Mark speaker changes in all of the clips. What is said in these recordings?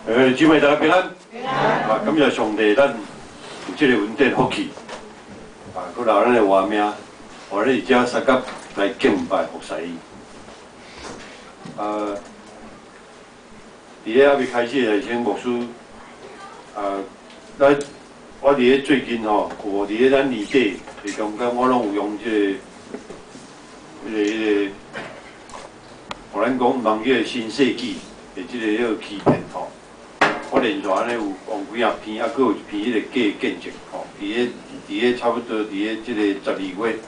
Speaker 1: 姊妹大家平安。啊，感謝上帝，咱有這個恩典福氣，啊，閣留咱的活命，予咱佇遮相佮來敬拜服侍伊。啊，佇咧猶未開始的先牧師，啊，咱我佇咧最近吼，有佇咧咱年底的中間，我攏有用這個、彼個、彼個，予咱講毋通叫新世紀的這個彼個欺騙吼。我連續按呢有用幾仔篇，啊，閣有一篇彼個假見證吼，佇咧差不多佇咧這個十二月，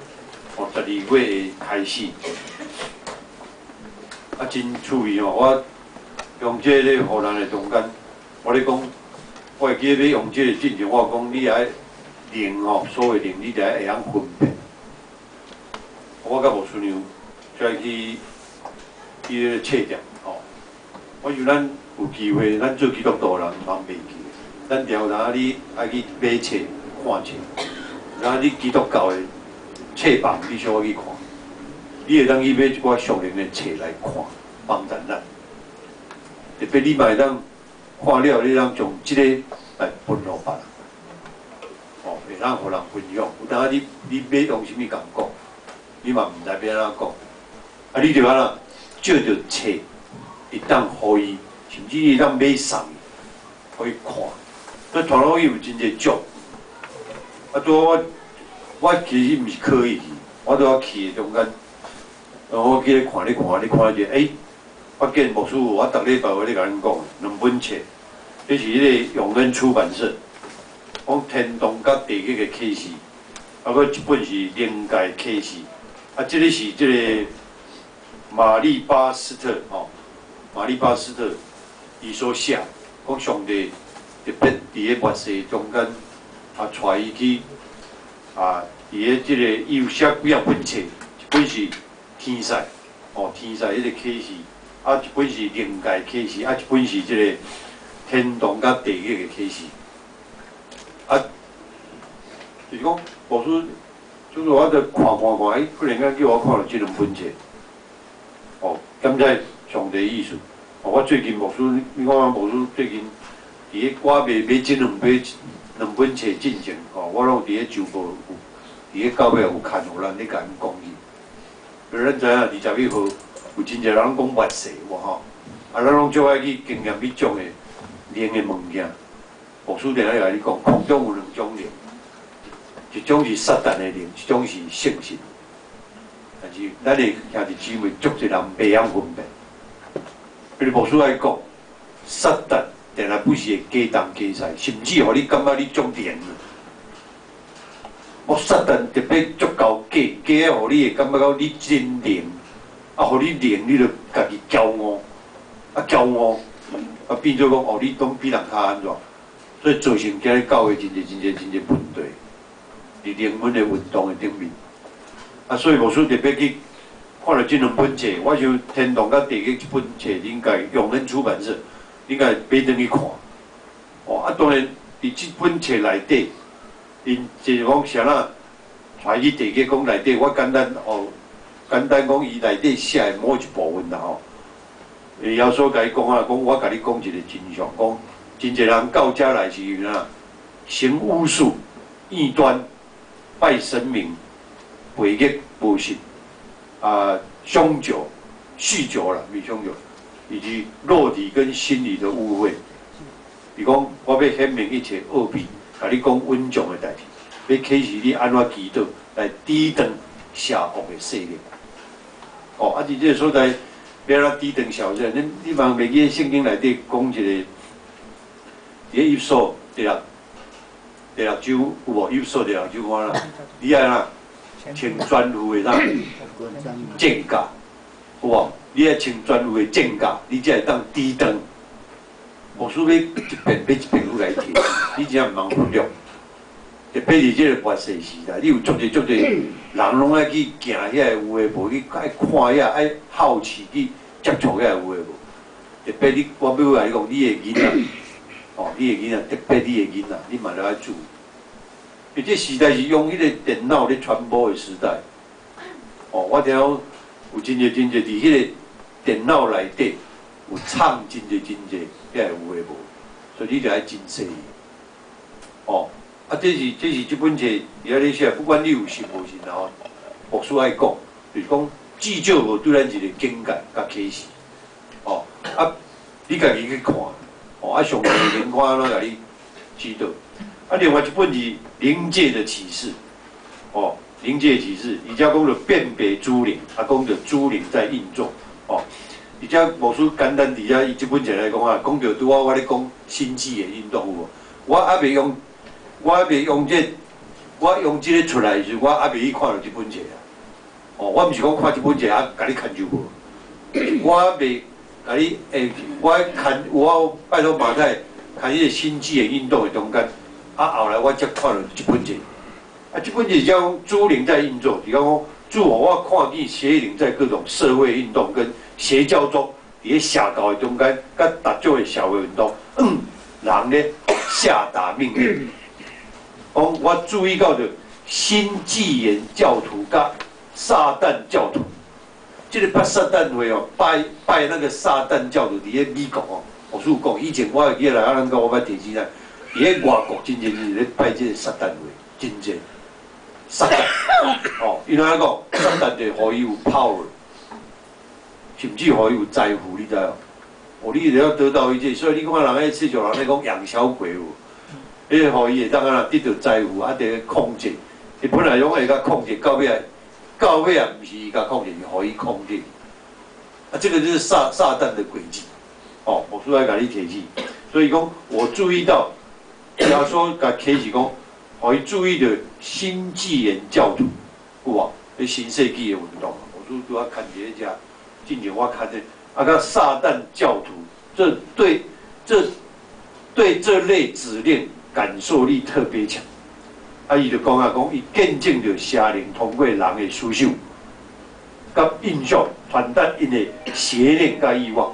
Speaker 1: 吼，十二月的開始，啊，真趣味吼！我用這個咧予人的中間，我咧講，我會記得欲用這個進前，我講你愛靈吼，所謂靈，你著愛會曉分辨。我佮牧師娘才去彼个冊店吼，我想咱有機會，咱做基督徒的人毋通袂記。咱定有當你愛去買冊、看冊，然後你基督教的冊房，你小可去看，你會當去買一寡屬靈的冊來看，幫助咱。特別你嘛會當看了，你當將這個來分予別人，哦，會當予人分享。有當你欲用啥物共講，你嘛毋知欲按怎講，啊，你就按怎借著冊，會當予伊。甚至會當買送伊，予伊看。所以傳福音有真濟種。啊，拄好我其實毋是刻意去，我拄好去的中間，我記咧看咧看咧看者，欸，我見牧師，我逐禮拜有咧共恁講兩本冊，這是彼個永恩出版社，講天堂佮地獄的啟示，啊，閣一本是靈界啟示，啊，這個是這個瑪麗巴斯特吼，瑪麗巴斯特。伊所寫，講上帝特別佇咧末世中間，啊，帶伊去啊，佇咧這個伊有寫幾仔本冊，一本是天使，哦，天使彼個啟示，啊，一本是靈界啟示，啊，一本是這個天堂佮地獄的啟示，啊，就是講牧師，就是我佇看看看，欸，忽然間叫我看著這兩本冊，哦，敢知上帝意思。哦，我最近牧師，你看牧師最近佇咧我未買這兩本冊進前，吼，我攏佇咧周報有，佇咧教會有刊予咱咧共𪜶講起。因為咱知影21號有真濟人攏講末世有無吼？啊，咱攏足愛去經驗彼種的靈的物件。牧師定咧共你講，空中有兩種靈，一種是撒旦的靈，一種是聖神。但是咱的兄弟姊妹足濟人袂曉分辨。比如牧師愛講，撒旦定定不是會假東假西，甚至予你感覺你足靈。我撒旦特別足夠假，假予你會感覺到你真靈，啊，予你靈，你就家己驕傲，啊驕傲，啊變做講哦，你攏比人較按怎，所以造成今日教會真濟真濟真濟問題，佇靈魂的運動的頂面，啊，所以牧師特別去看著這兩本冊，我想天堂佮地獄這本冊，恁家永恩出版社，恁家買轉去看。哦，啊，當然佇這本冊內底，𪜶就是講啥啦，帶去地獄講內底，我簡單哦，簡單講伊內底寫的某一部分啦吼。耶穌共伊講啊，講我共你講一個真相，講真濟人到遮來是啥？行巫術、異端、拜神明、背逆無信。啊，酗酒、酗酒啦，毋是酗酒，以及肉體跟心理的污穢。伊講，我欲顯明一切奧秘，共你講隱藏的代誌，欲啟示你按怎祈禱來抵擋邪惡的勢力。哦，啊，佇這個所在，欲按怎抵擋邪惡勢力？你茫袂記聖經內底講一個，佇咧以弗所第六章有無？以弗所第六章看啦，你愛按怎穿全副的啥？戰甲，有無？你愛穿全副的戰甲，你才會當抵擋。牧師欲一遍欲一遍閣來提，你真正毋通忽略。特別是這個末世時代，你有足濟足濟人攏愛去行遐个有的無，去愛看遐，愛好奇去接觸遐個有的無。特別你，我欲共你講，你的囡仔，哦，你的囡仔，特別你的囡仔，你嘛著愛注意。因為這時代是用彼個電腦咧傳播的時代。哦，我聽講有真濟真濟佇彼個電腦內底有藏真濟真濟遐個有的無。所以你就愛真細膩。哦，啊，這是這本冊伊遐咧寫，不管你有信無信啦吼，牧師愛講，就是講至少無對咱一個警戒佮啟示。哦，啊，你家己去看，哦，啊，上帝的靈看按怎共你指導。啊，另外一本是靈界的啟示，哦，靈界啟示，伊遮講著辨別諸靈，啊，講著諸靈在運作，哦，而且牧師簡單佇遮伊這本冊來講啊，講著拄仔我咧講星際的運動有無？我猶未用，我猶未用這個，我用這个出來的時，我猶未去看著這本冊啊。哦，我毋是講看這本冊啊，共你牽就無，我未共你欸，我牽我拜託馬太牽彼個星際的運動的中間，啊，後來我才看著這本冊。啊，這本冊叫諸靈在運作，是講主予我看見邪靈在各種社會運動跟邪教中，佇咧邪教的中間，佮達種的社會運動，人咧下達命令。講我注意到著新紀元教徒佮撒旦教徒，這个拜撒旦會哦，拜拜那個撒旦教徒佇咧美國哦，我師講以前我會記得來啊，咱講我捌提起來，佇咧外國真濟是咧拜這个撒旦會，真濟。撒旦哦，伊按怎講？撒旦就予伊有 power，甚至予伊有財富，你知無？哦，你就要得到一切，所以你看人彼世俗人咧講養小鬼有無？彼个予伊會當按怎得著財富，啊，佇控制。伊本來攏會共控制，到尾啊，到尾啊，毋是伊共控制，是予伊控制。啊，這個就是撒旦的詭計。哦，我出來共你提醒。所以講，我注意到，耶穌共啟示講，予伊注意著新紀元教徒，有無？彼新世紀的運動，我拄拄仔看一個遮，進前我看這，啊，佮撒旦教徒，這對這類指令感受力特別強。啊，伊就講啊，講伊見證著邪靈通過人的思想、佮印象傳達𪜶的邪念佮欲望。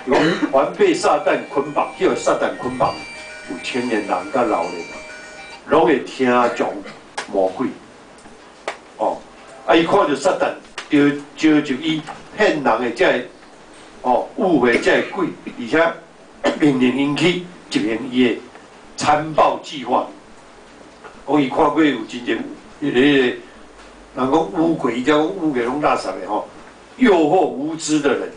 Speaker 1: 伊講凡被撒旦捆綁，叫撒旦捆綁，有青年人佮老年人，攏會聽從魔鬼。哦，啊，伊看著撒旦著招集伊騙人的這个，哦，誤會這个鬼，而且命令𪜶去執行伊的殘暴計劃。講伊看過有真濟，彼个人講巫鬼，伊才講巫鬼攏垃圾的吼，誘惑無知的人，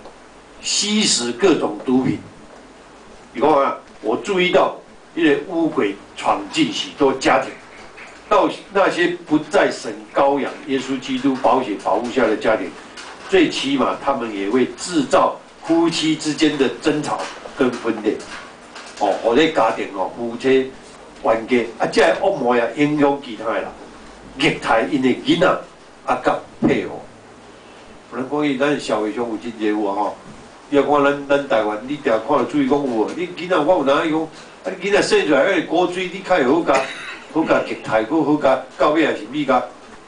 Speaker 1: 吸食各種毒品。你看啊，我注意到，彼个巫鬼闖進許多家庭，到那些不在神羔羊耶穌基督寶血保護下的家庭，最起碼他們也會製造夫妻之間的爭吵跟分裂。哦，予這家庭哦，夫妻冤家，啊，這个惡魔也影響其他的人，虐待𪜶的囡仔，啊，佮配偶。有人講伊咱社會上有真濟有啊吼，你若看咱台灣，你定看著注意講有無？你囡仔我有當伊講，啊，你囡仔生出來彼个骨髓，你較會好共好共虐待，閣好共到尾也是米共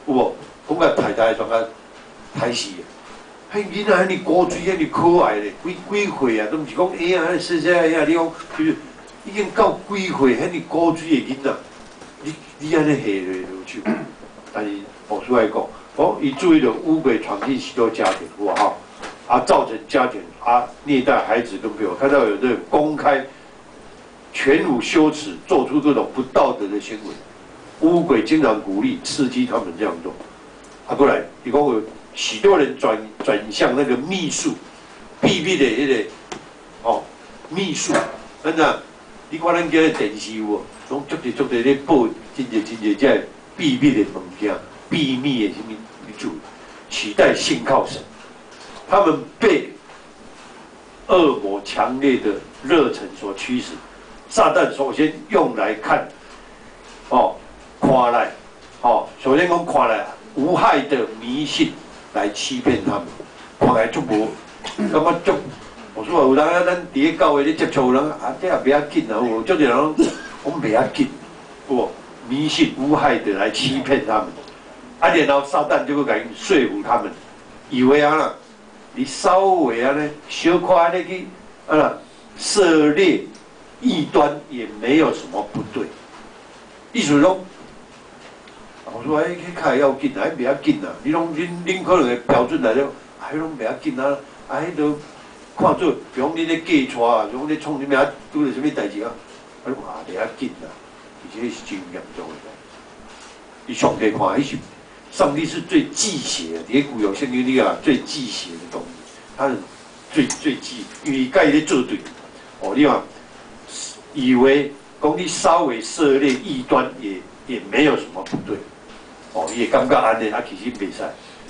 Speaker 1: 有無？講共太太全共刣死啊！彼囡仔遐爾古錐，遐爾可愛咧，幾幾歲啊？都毋是講嬰仔，細細仔嬰，你講就是已經到幾歲，遐爾古錐的囡仔，你按呢下落落手？但是牧師愛講，講伊注意著污鬼闖進許多家庭，有無吼？啊，造成家庭啊虐待孩子跟配偶，看到有的人公開全無羞恥，做出這種不道德的行為，污鬼經常鼓勵刺激他們這樣做。啊，過來，伊講有許多人轉向那個秘術，秘密的彼个哦秘術，咱怎？你看咱今日電視有無？攏足濟足濟咧報真濟真濟這个秘密的物件，秘密的啥物做，取代信靠神。他們被惡魔強烈的熱忱所驅使。撒旦首先用來看，哦，看來，哦，首先講看來無害的迷信來欺騙他們，看來足無，感覺足。我說有人啊，咱佇咧教會咧接觸有人啊，這也袂要緊啊，有足濟人講袂要緊，有無？迷信無害的來欺騙他們，啊，然後撒旦就會共說服他們，以為啊啦，你稍微按呢，小可按呢去啊啦，涉獵異端也沒有什麼不對。意思講，我說哎，彼較會要緊啊，彼袂要緊啊，你攏恁可能的標準來講，啊，彼攏袂要緊啊，啊，彼都看做，比如講你咧嫁娶啊，比如講你創啥物啊，拄著啥物代誌啊，啊，你講啊，袂要緊啦，其實彼是真嚴重的代誌。伊上帝看，彼是上帝是最忌邪的，佇咧舊約聖經裡啊，最忌邪的東西，他是最最忌，因為佮伊咧作對。哦，你看，以為講你稍微涉獵異端也沒有什麼不對。哦，伊會感覺按呢，啊，其實袂使。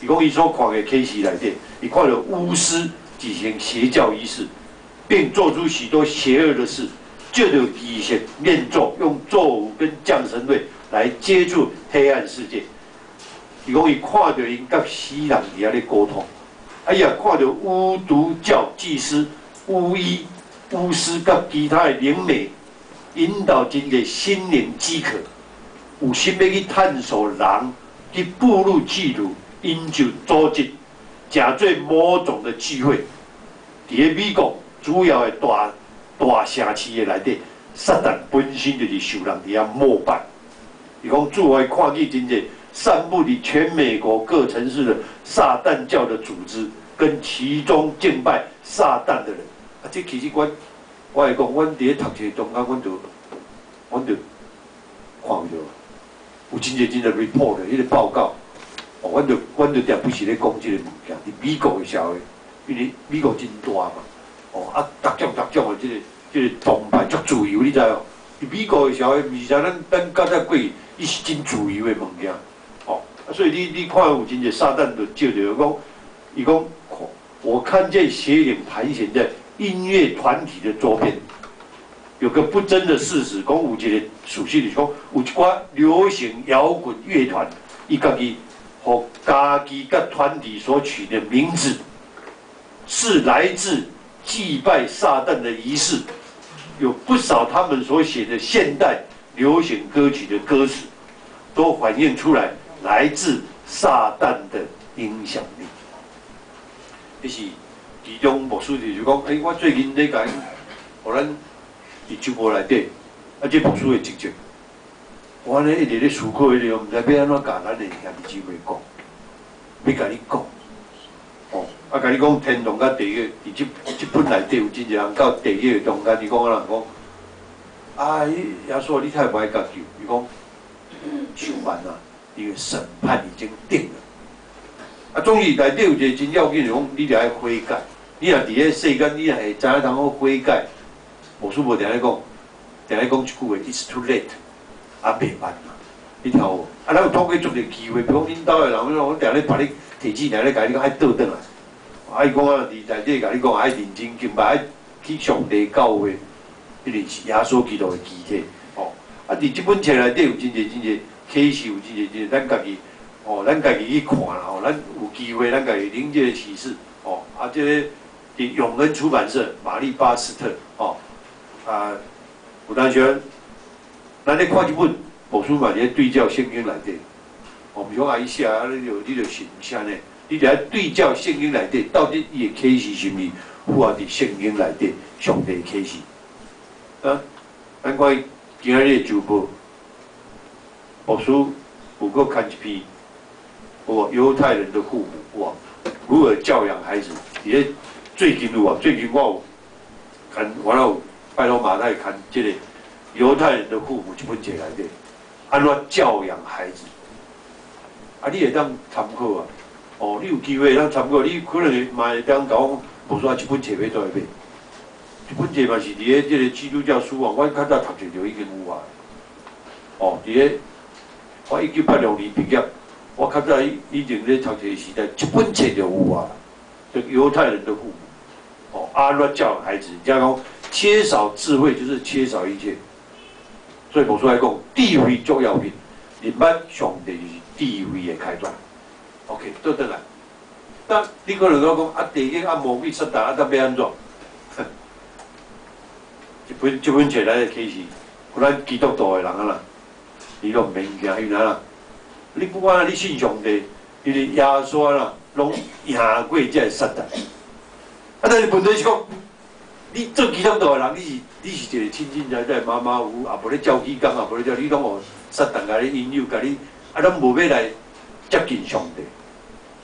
Speaker 1: 伊講伊所看的啟示內底，伊看著巫師舉行邪教儀式，並做出許多邪惡的事，藉著儀式念咒，用咒語跟降神會來接觸黑暗世界。伊講伊看著𪜶佮死人佇遐咧溝通，啊，伊也看著巫毒教祭司、巫醫、巫師佮其他的靈媒，引導真濟心靈飢渴，有心欲去探索人，去步入歧途，𪜶就組織，假做某種的聚會，佇咧美國主要的大大城市的內底，撒旦本身就是受人佇遐膜拜。伊講主予伊看見真濟散布佇全美國各城市的撒旦教的組織，跟其中敬拜撒旦的人。啊，這其實我會講，阮佇咧讀冊中間，阮就看著，有真濟真濟 report 的彼個報告。哦，阮就定不時咧講這個物件，佇美國的社會，因為美國真大嘛，哦啊，逐種逐種的這個崇拜足自由，你知無？佇美國的社會，毋是像咱較早過去，伊是真自由的物件，哦，啊，所以你看有真濟撒旦就照著講，伊講，我看見邪靈盤旋在音樂團體的周邊，有個不爭的事實，講有一個事實就是講，有一寡流行搖滾樂團，伊家己予家己佮團體所取的名字，是來自祭拜撒旦的儀式，有不少他們所寫的現代流行歌曲的歌詞，都反映出來來自撒旦的影響力。這是其中牧師就是講，欸，我最近咧共，予咱佇周報內底，啊，這牧師的職責，我呢一直咧思考彼個，毋知欲按怎共咱的兄弟姊妹講，欲共你講，哦，啊，共你講天堂佮地獄，佇這本內底有真濟人到地獄的中間，伊講按怎講？啊，耶穌你太無愛共救，伊講傷慢啊，因為審判已經定了。啊，總之內底有一個真要緊，就講你著愛悔改。你若佇咧世間，你若會知影通好悔改，牧師無定咧講，定咧講一句話，It's too late，啊，袂慢嘛，你聽有無？啊，咱有透過足濟機會，比如講𪜶兜的人，我定咧別你提醒，定咧共你講愛倒轉來。啊，伊講啊，佇內底共你講愛認真敬拜，愛去上帝教會，彼個是耶穌基督的肢體。哦，啊，佇這本冊內底有真濟真濟啟示，有真濟真濟，咱家己，哦，咱家己去看啦，吼，咱有機會，咱家己領這個啟示，哦，啊，這個佇永恩出版社，瑪麗巴斯特，哦，啊，有當時，咱咧看這本牧師嘛，佇咧對照聖經內底，哦，毋是講啊伊寫啊，你就信啥呢？你著愛對照聖經內底，到底伊的啟示是毋是符合佇聖經內底上帝的啟示？啊，咱看今仔日的周報，牧師有閣牽一篇，哦，猶太人的父母哇，如何教養孩子？佇咧最近有啊，最近我有牽，我有拜託馬太牽這個猶太人的父母這本冊內底，按怎教養孩子？啊，你會當參考啊！哦，你有機會當參考，你可能嘛會當講，無說這本冊欲佗位買？這本冊嘛是佇咧這個基督教書網，我較早讀冊就已經有啊。哦，佇咧我1986年畢業，我較早以前咧讀冊時代，這本冊就有啊。就猶太人的父母，哦，按怎教養孩子，人家講缺少智慧就是缺少一切。所以牧師來講，智慧足要緊，認捌上帝就是智慧的開端。OK，倒轉來，那你可能講啊，地獄啊，魔鬼撒旦啊，欲按怎？這本冊來啟示，咱基督徒的人啊啦，你攏毋免驚，因為啦，你不管你信上帝，因為耶穌啦，攏贏過這个撒旦。啊，但是問題是講，你做基督徒的人，你是一個清清在在、馬馬虎虎，也無咧照起工，也無咧照，你攏予撒旦共你引誘，共你啊，攏無欲來接近上帝。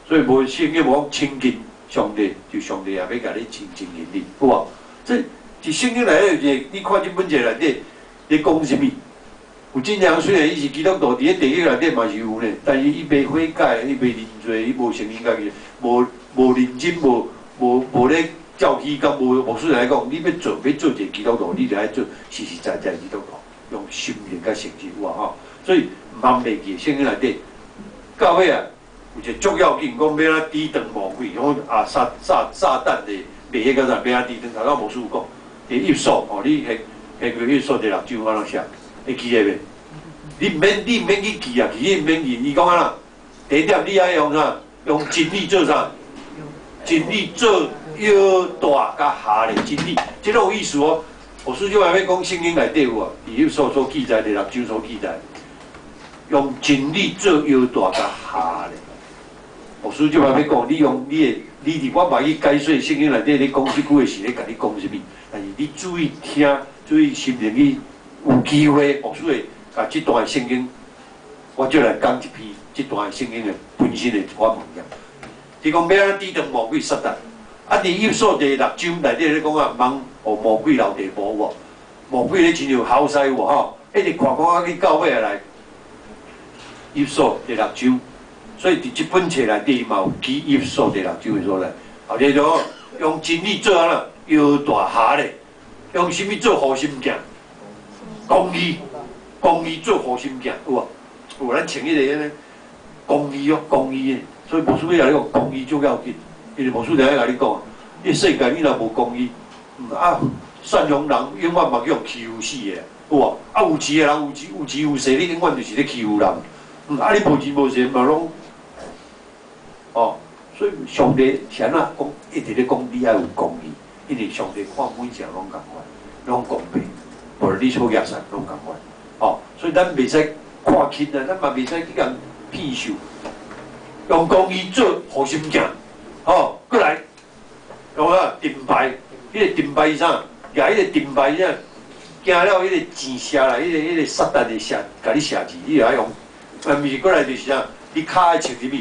Speaker 1: 所以無聖經無講親近上帝，就上帝也欲共你親親近你，有無？這佇聖經內底有一個，你看這本冊內底，咧講啥物？有真濟人雖然伊是基督徒，佇咧地獄內底嘛是有呢，但是伊袂悔改，伊袂認罪，伊無承認家己，無認真，無咧照起工，無牧師來講，你欲做一个基督徒，你就愛做實實在在的基督徒，用心靈佮誠實有無吼？所以毋通袂記聖經內底，到尾啊，有一个足要緊，講欲按怎抵擋魔鬼，講啊撒旦的迷惑個啥，欲按怎抵擋？頭拄牧師有講，佇以弗所吼，你彼個以弗所第六章按怎寫？會記得袂？你毋免去記啊，其實毋免記。伊講按怎？第一點，你愛用啥？用真理做啥？真理做腰帶佮鞋咧，真理，這個有意思哦。牧師就愛欲講聖經內底有啊，佇以弗所所記載，第六章所記載，用真理做腰帶佮鞋咧。牧師就愛欲講，你用你的，你佇我嘛去解說聖經內底咧講這句話是咧共你講啥物？但是你注意聽，注意心靈去有機會，牧師會共這段聖經，我就來講一篇這段聖經的本身的一寡物件。伊講欲按怎抵擋魔鬼撒旦，啊！佇以弗所第六章內底咧講啊，毋通予魔鬼留地步無？魔鬼咧親像猴屎有無吼？一直看看啊去到尾來。以弗所第六章，所以佇這本冊內底嘛有記以弗所第六章的所在。後日就用真理做按怎腰帶鞋咧，用啥物做護心鏡？公義，公義做護心鏡有無？有咱穿彼个按呢公義哦，公義的。所以牧師欲共你講公義足要緊，因為牧師定愛共你講，這世界你若無公義，啊，善良人永遠嘛去予欺負死的，有無？啊，有錢的人有錢有勢，你永遠就是咧欺負人。啊，你無錢無勢嘛攏，哦，所以上帝是按怎講？一直咧講你愛有公義，因為上帝看每一個人攏仝款，攏公平，無論你好抑善攏仝款。哦，所以咱袂使看輕啊，咱嘛袂使去共騙受。用公義做護心鏡，吼，過來，用啊盾牌，彼個盾牌是啥？舉彼個盾牌啥？驚了彼個箭射來，彼個撒旦的射，共你射字，你就愛用。啊，毋是過來就是啥？你跤愛穿啥物？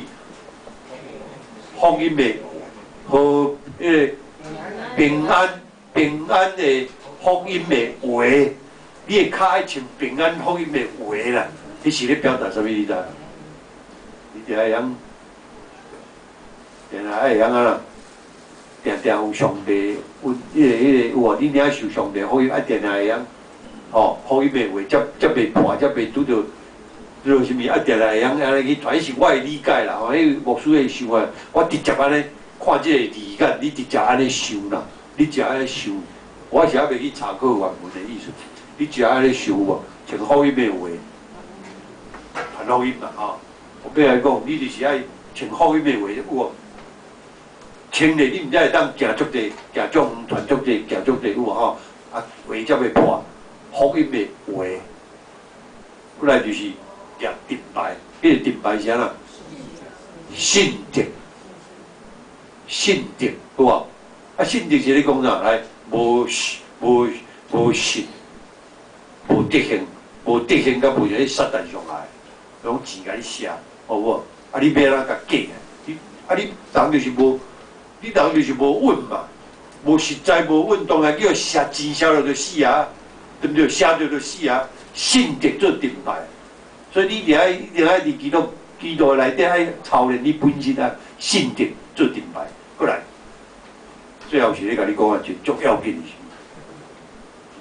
Speaker 1: 福音的和彼個平安平安的福音的鞋，你的跤愛穿平安福音的鞋啦。你是咧表達啥物？你知？你就愛曉。定定愛會曉按怎？定定有上帝，有彼個有無？你領受上帝福音，愛定定會曉，吼，福音的話，才袂破，才袂拄著啥物，愛定定會曉按呢去傳。彼是我的理解啦，吼，彼牧師的想法，我直接按呢看這個字眼，你直接按呢想啦，你直接按呢想，我是猶未去查考原文的意思，你直接按呢想無？穿福音的話，傳福音嘛，吼。我欲來講，你就是愛穿福音的話，有無？穿咧，你毋才會當行足濟，行足遠，傳足濟，行足濟，有無吼？啊，話才袂破，福音的話，過來就是舉盾牌，彼個盾牌是按怎？信德，信德，有無？啊，信德是咧講啥？來，無信，無德行，無德行佮無啥，彼撒旦上愛，攏錢共你射，好無？啊，你欲按怎共過？你啊，你人就是無。你人就是無穩嘛，無實在無穩，當然叫射錢射落就死啊，對毋對？射著就死啊！信德做盾牌，所以你一定愛佇基督內底愛操練你本身啊，信德做盾牌。過來，最後是咧共你講啊，一個足要緊的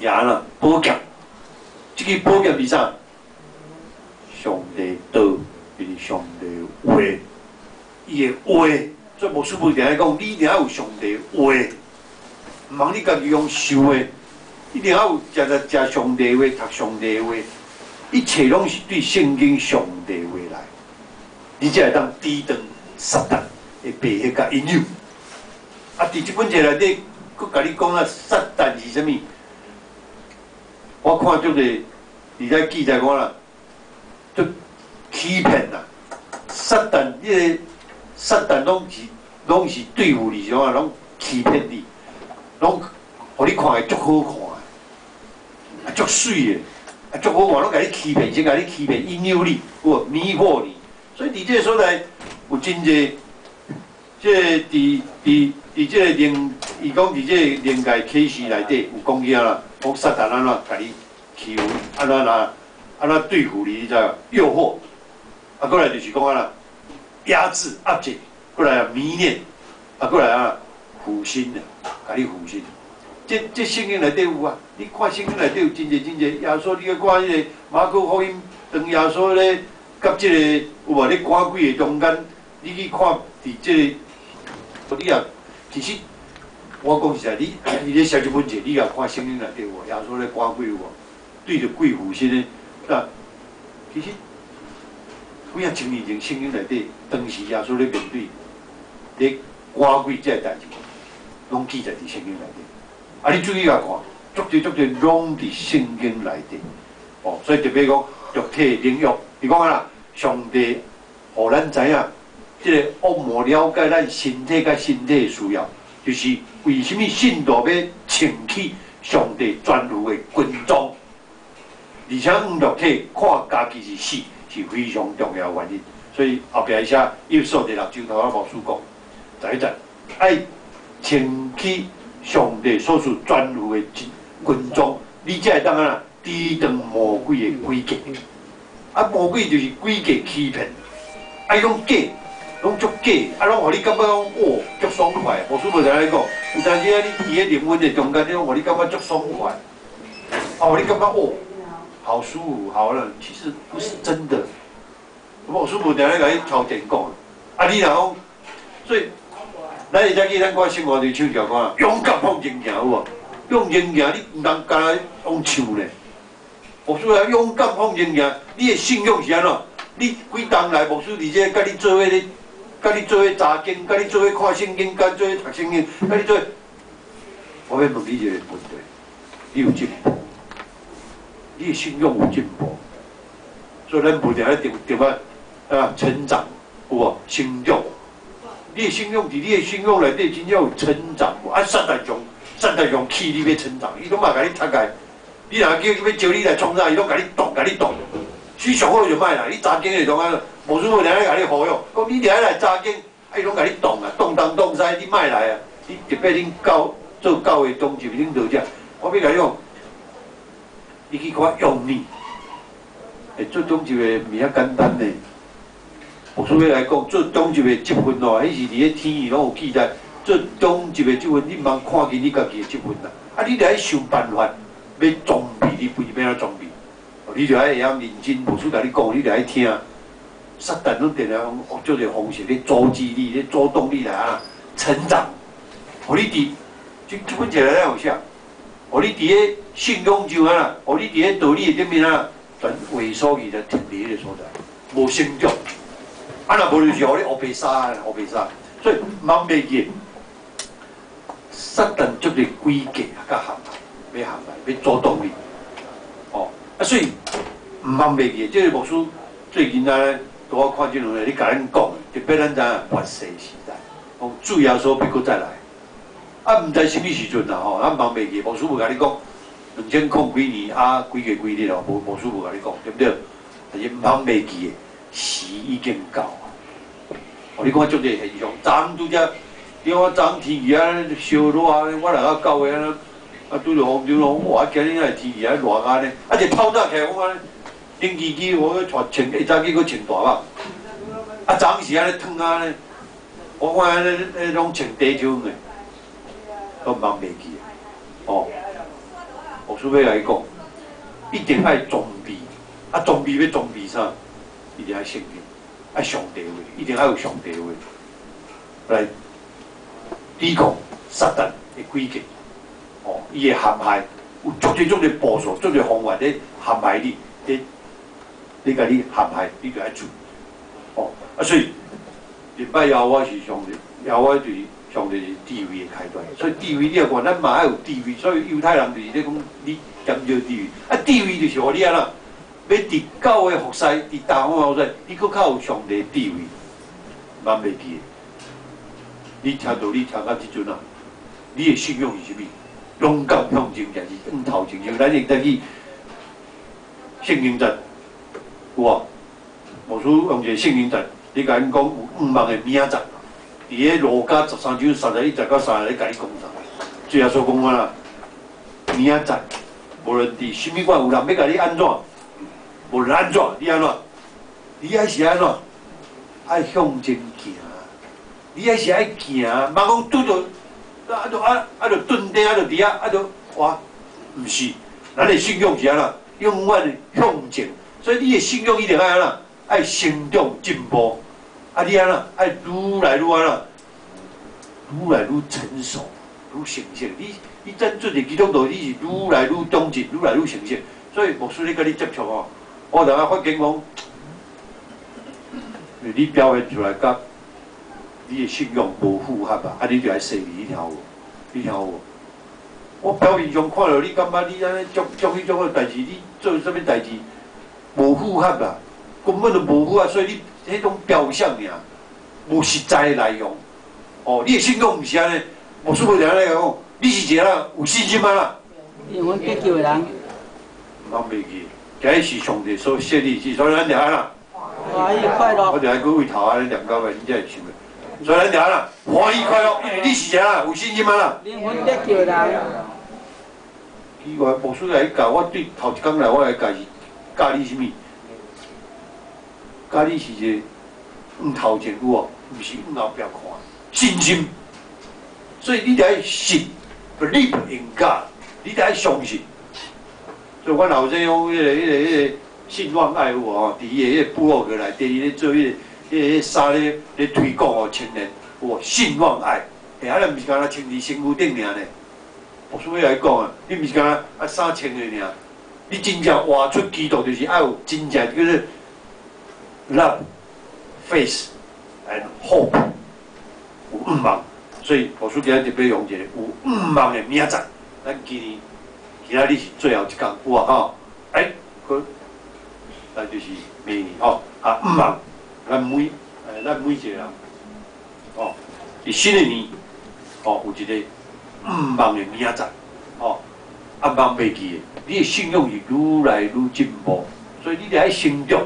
Speaker 1: 是，舉啦，寶劍，這支寶劍是啥？上帝道，就是上帝話，伊的話。所以牧師無定愛講，你一定愛有上帝話，毋通你家己用想的，一定愛有食食食上帝話，讀上帝話，一切攏是對聖經上帝話來，你才會當抵擋撒旦的迷惑佮引誘。啊，佇這本冊內底，閣共你講啊，撒旦是啥物？我看足濟，佇遮記載講啦，足欺騙啦，撒旦彼個。撒旦攏是對付你，啥啊？攏欺騙你，攏予你看會足好看的，啊足媠的，啊足好看，攏共你欺騙，先共你欺騙，引誘你，有無迷惑你。所以佇這個所在有真濟，這個佇這個靈，伊講佇這個靈界啟示內底有講起啊啦，講撒旦按怎共你欺负，按怎啦，按怎對付你，你知無？誘惑，啊，過來就是講按怎壓制、壓制，過來啊迷戀，啊，過來啊負心啊，共你負心。這聖經內底有啊，你看聖經內底有真濟真濟，耶穌你去看彼個馬可福音，當耶穌咧佮這個有無咧趕鬼的中間，你去看佇這個，你也其實我講實在，你伊咧寫這本冊，你也看聖經內底有無？耶穌咧趕鬼有無？對著鬼附身的，啊，其實幾仔千年前聖經內底，當時耶穌咧面對咧趕鬼這个代誌，攏記載佇聖經內底。啊！你注意共看，足濟足濟攏佇聖經內底，哦，所以特別講肉體領域，伊講啊，上帝予咱知影，這個惡魔了解咱身體佮身體的需要，就是為啥物信徒欲穿起上帝全副的軍裝，而且用肉體看家己是死，是非常重要的原因。所以後壁伊寫以弗所第六章頭仔牧師講，十一節愛穿起上帝所賜全副的軍裝，你才會當按怎抵擋魔鬼的詭計。啊，魔鬼就是詭計欺騙，啊，伊攏假，攏足假，啊，攏予你感覺講哦，足爽快。牧師無定咧講，有當時啊，你佇咧靈魂的中間，你攏予你感覺足爽快，啊，予你感覺哦，好舒服，好了，其實不是真的。牧師無定咧共你超前講，啊，你若講，所以咱會才記咱看生活就唱條歌，勇敢向前行有無？向前行，你毋通干焦用唱咧。牧師啊，勇敢向前行，你的信仰是按怎？你幾冬來牧師佇這佮你做伙咧，佮你做伙查經，佮你做伙看聖經，佮你做伙讀聖經，佮你做伙。我欲問你一個問題：你有進步？你的信仰有進步？所以咱無定咧定定啊啊成長，有無？成長。你的信仰佇你的信仰內底真正有成長無？啊，撒旦上撒旦上氣你欲成長，伊攏嘛共你拆開。你若叫欲招你來創啥，伊攏共你擋，共你擋。所以上好就莫來，你查經的中間，無師無定咧共你呼籲，講你著愛來查經，啊伊攏共你擋啊，擋東擋西，你莫來啊！你特別恁教做教會中執領導者，我欲共你講，你去看用你，欸，做中執的毋遐簡單呢。牧師欲來講，做中執的職分哦，彼是佇咧天攏有記載。做中執的職分，你毋通看輕你家己的職分啦。啊，你著愛想辦法，欲裝備你，不是欲按怎裝備？你著愛會曉認真，牧師共你講，你著愛聽。撒旦攏定定用足濟方式咧阻止你，咧阻擋你來啊成長。予你佇這這本冊內底有寫，予你佇咧信仰上啊，予你佇咧道理的頂面啊，全萎縮去，就停佇彼个所在，無成長。啊，若無就是予你烏白沙，烏白沙。所以毋通袂記，撒旦足濟詭計啊，佮陷害，欲陷害，欲阻擋你。哦，啊，所以毋通袂記，這個牧師最近啊，拄我看這兩个，咧共咱講，特別咱知影末世時代，講主耶穌欲閣再來，啊，毋知啥物時陣啦吼，咱毋通袂記，牧師無共你講，兩千空幾年啊，幾月幾日哦，無牧師無共你講，對毋對？但是毋通袂記的，時已經到啊！哦，你看足濟現象，昨昏拄才，你看昨昏天氣啊燒熱啊，我來到教會啊，啊拄著風中咯，哇！今日來天氣啊熱按呢，啊一透早起來講按呢，冷氣機我閣穿下早起閣穿大衲，啊昨昏是按呢燙按呢，我看按呢彼攏穿短袖的，都毋通袂記哦。牧師欲共你講，一定愛裝備，啊裝備欲裝備啥？一定愛聖經，愛上帝話，一定愛有上帝話來抵抗撒旦的詭計。哦，伊會陷害，有足濟足濟步數，足濟方法咧陷害你，咧咧共你陷害，你就愛注意。哦，啊所以禮拜耶和華是上帝，耶和華就是上帝是智慧的開端。所以智慧你若看，咱嘛愛有智慧。所以猶太人就是咧講你減少智慧，啊智慧就是予你按怎，欲佇教會服侍，佇大方服侍，你閣較有上帝智慧，毋袂記。你聽道理聽到這陣啊，你的信仰是啥物？勇敢向前，抑是向頭前？像咱會當去聖經節，有無？牧師用一個聖經節，你共𪜶講有五萬的明仔載，佇咧路加13章31節到30，咧共你講啥？主耶穌講啊，明仔載無論佇啥物款有人欲共你按怎，無論按怎，你按怎？你愛是按怎？愛向前行。你愛是愛行，毋通講拄著啊就啊啊就頓地啊就佇遐啊就哇，毋是，咱的信仰是按怎？永遠向前，所以你的信仰一定愛按怎？愛成長進步。啊，你按怎？愛愈來愈按怎？愈來愈成熟，愈成熟。你真做一個基督徒，你是愈來愈長進，愈來愈成熟。所以牧師咧佮你接觸吼，我有當發現講，你表現出來佮你的信仰無符合啊，啊，你就愛細膩，你聽有無？你聽有無？我表面上看著你感覺你按呢足足彼種个代誌，你做啥物代誌無符合啦，根本就無符合，所以你彼種表象爾，無實在的內容。哦，你的信仰毋是按呢，牧師無定咧講，你是一個人有信心啊啦。
Speaker 2: 靈魂得救的人。
Speaker 1: 毋通袂記，這是上帝所設立之，所以咱就按怎？
Speaker 2: 歡喜快樂。
Speaker 1: 我就愛閣對頭按呢念到尾，你才會想的。所以咱就按怎？歡喜快樂，因為你是一個人有信心啊啦。
Speaker 2: 靈魂得救的人。
Speaker 1: 奇怪，牧師來教我，對頭一工來我來教是教你啥物？教你是一個向頭前有無？毋是向後壁看。信心，所以你得愛信，believe in God，你得愛相信。所以阮後生講彼個信望愛有無吼？佇伊的彼個部落格內底，伊咧做彼個衫咧推廣予青年，有無？信望愛，欸，啊，毋是干焦穿佇身軀頂爾呢？牧師欲來講啊，你毋是干焦啊衫穿的爾，你真正活出基督，就是愛有真正叫做 love, faith and hope。有向望，所以牧師今日特別用一個有向望的明仔載。咱今年今仔日是最後一工，有啊吼？欸，閣來就是明年吼啊，向望，咱每一個人，吼，佇新的年，吼，有一個向望的明仔載，吼，啊，望袂記的，你的信仰是愈來愈進步，所以你得愛成長，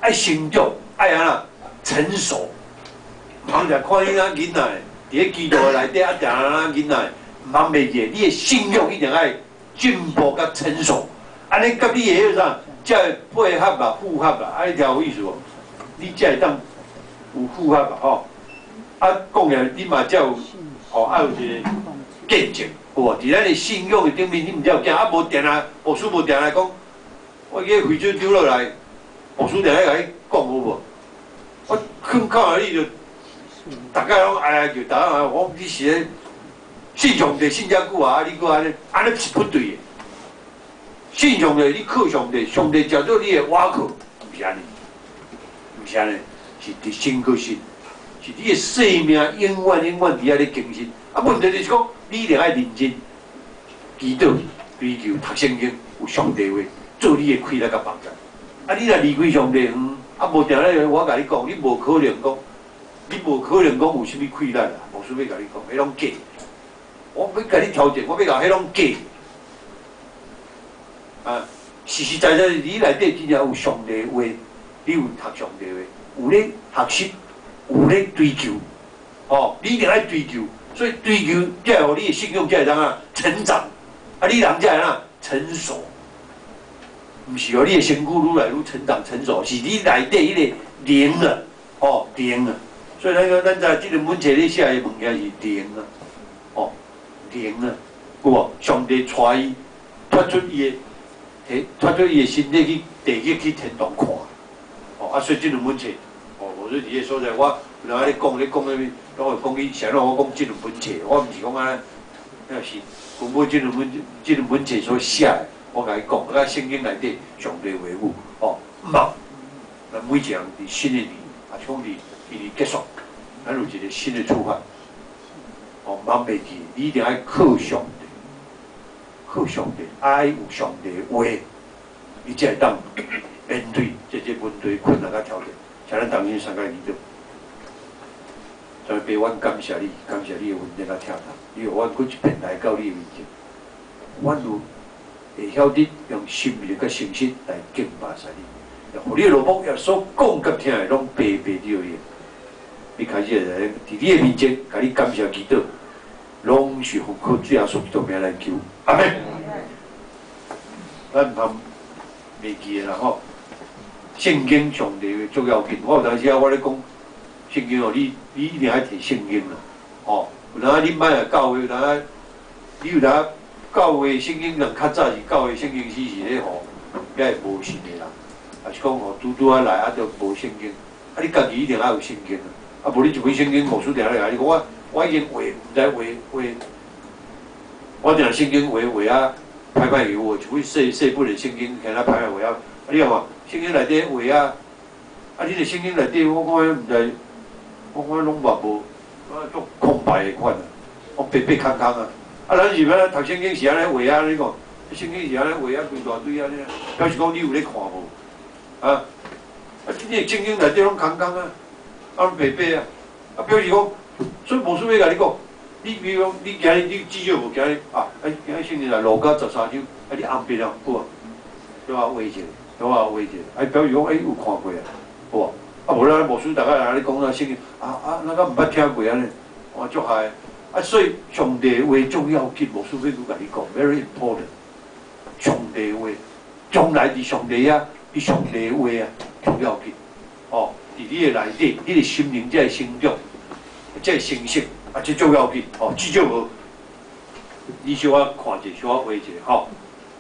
Speaker 1: 愛成長，愛按怎成熟。毋通就看你那囡仔，佇咧基督的內底啊，定那囡仔，毋通袂記，你的信仰一定愛進步佮成熟，按呢佮你的彼個啥，才會配合啦、符合啦，啊，你聽有意思無？你才會當有符合啦，吼。啊，講起來你嘛才有，吼，愛有一個見證，有無？佇咱的信仰的頂面，你毋才有驚，啊，無定定，牧師無定定講，我去非洲丟落來，牧師定定共你講好無？我囥靠你就。逐家攏哀哀叫，逐家講你是咧信上帝信遮久啊，你閣按呢，按呢是不對的。信上帝，你靠上帝，上帝誠做你的倚靠，毋是按呢，毋是按呢，是佇身閣信，是你的生命永遠永遠佇遐咧更新。啊，問題就是講，你一定愛認真祈禱、追求、讀聖經，有上帝話做你的氣力佮幫助。啊，你若離開上帝，啊，無定咧，我共你講，你無可能講。你無可能講有啥物氣力啦，牧師欲共你講，彼攏假。我欲共你挑戰，我欲共彼攏假。啊，實實在在，你內底真正有上帝話，你有讀上帝話，有咧學習，有咧追求，哦，你一定愛追求，所以追求才會予你的信仰才會當啊成長，啊，你人才會怎成熟。毋是哦，你的身軀愈來愈成長成熟，是你內底彼個靈啊，哦，靈啊。所以咱講，咱知這個本冊咧寫的物件是靈啊，哦，靈啊，有無？上帝帶伊脫出伊的，脫出伊的身體去地獄去天堂看，哦，啊，所以這兩本冊，哦，無說佇個所在，我有人咧講咧講啥物，攏會講起啥物？我講這兩本冊，我毋是講按呢，那是根本這兩本冊所寫的，我共你講，啊，聖經內底上帝話語，哦，毋咱每一個人佇新的年，啊，像佇今年結束，咱有一個新的出發，哦，毋通袂記，你一定愛靠上帝，靠上帝，愛有上帝話，你才會當面對這些問題、困難佮挑戰。請咱同心相共祈禱。所以，父，阮感謝你，感謝你的恩典佮疼痛，你予阮閣一遍來到你的面前，阮有會曉得用心靈佮誠實來敬拜神你，予你的奴僕所講佮聽的攏白白對你。你開始來佇你的面前，共你感謝祈禱，攏是奉靠主耶穌基督名來求，阿門。咱毋通袂記的啦吼。聖經上帝話足要緊，我有當時啊，我咧講聖經哦，你一定愛提聖經啦，吼。有當你莫來教會，有當你有當教會聖經人較早是教會聖經師是咧吼，遐會無信的人，也是講吼拄拄仔來啊，就無聖經，啊你家己一定愛有聖經啊，啊無你一本聖經牧師定咧共你講我已經畫，毋知畫畫，我定聖經畫畫啊，歹歹去畫，一本細細本的聖經，敢若歹歹畫啊，啊你看嘛，聖經內底畫啊，啊你的聖經內底我看毋知，我看攏嘛無，啊足空白的款啊，我白白空空啊。啊，咱是欲讀聖經是按呢畫啊？你看，聖經是按呢畫啊，規大堆按呢，表示講你有咧看無？啊，啊，這個聖經內底攏空空啊，啊，攏白白啊，啊，表示講，所以牧師欲共你講，你比如講，你今日你至少無今日啊，啊，今日聖經來路加13章，啊，你紅筆啊，有無？對吧？畫一下，對吧？畫一下，啊，表示講，欸，有看過啊，有無？啊，無咱牧師逐擺來咧講啊，聖經，啊啊，咱敢毋捌聽過按呢？我足害。啊，所以上帝話重要緊，牧師欲閣共你講，very important。上帝話，將來佇上帝遐，佇上帝話啊，重要緊。哦，佇你的內底，你的心靈才會成長，才會成熟，啊，這重要緊。哦，至少無，你小可看者，小可畫者，吼。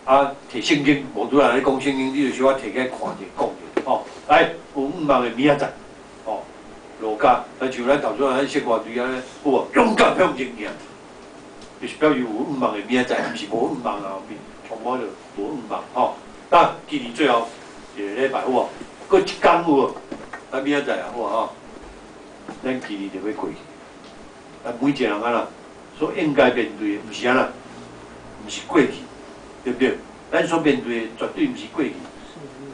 Speaker 1: 啊，提聖經，無拄仔咧講聖經，你就小可提起來看者，講者，吼。來，有向望的明仔載，哦。路加，啊像咱頭先咱說話對按呢，有無？勇敢向前行，就是表示有向望的明仔載，毋是無向望啊，變充滿著無向望吼。那今年最後一个禮拜有無？閣一工有無？咱明仔載啊，有無吼？咱今年就欲過去，咱每一個人按怎所應該面對的，毋是按怎？毋是過去，對毋對？咱所面對的絕對毋是過去，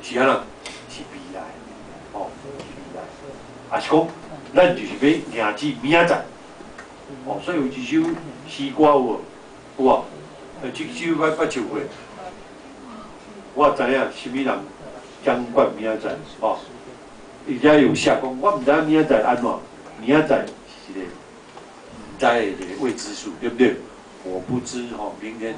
Speaker 1: 是按怎？是未來，吼，是未來。也是講，咱就是欲迎接明仔載，哦，所以有一首詩歌有無？有無？這首捌唱過。我知影啥物人掌管明仔載，哦，伊遮有寫講，我毋知影明仔載按怎，明仔載是一個毋知的一個未知數，對不對？我不知吼，明天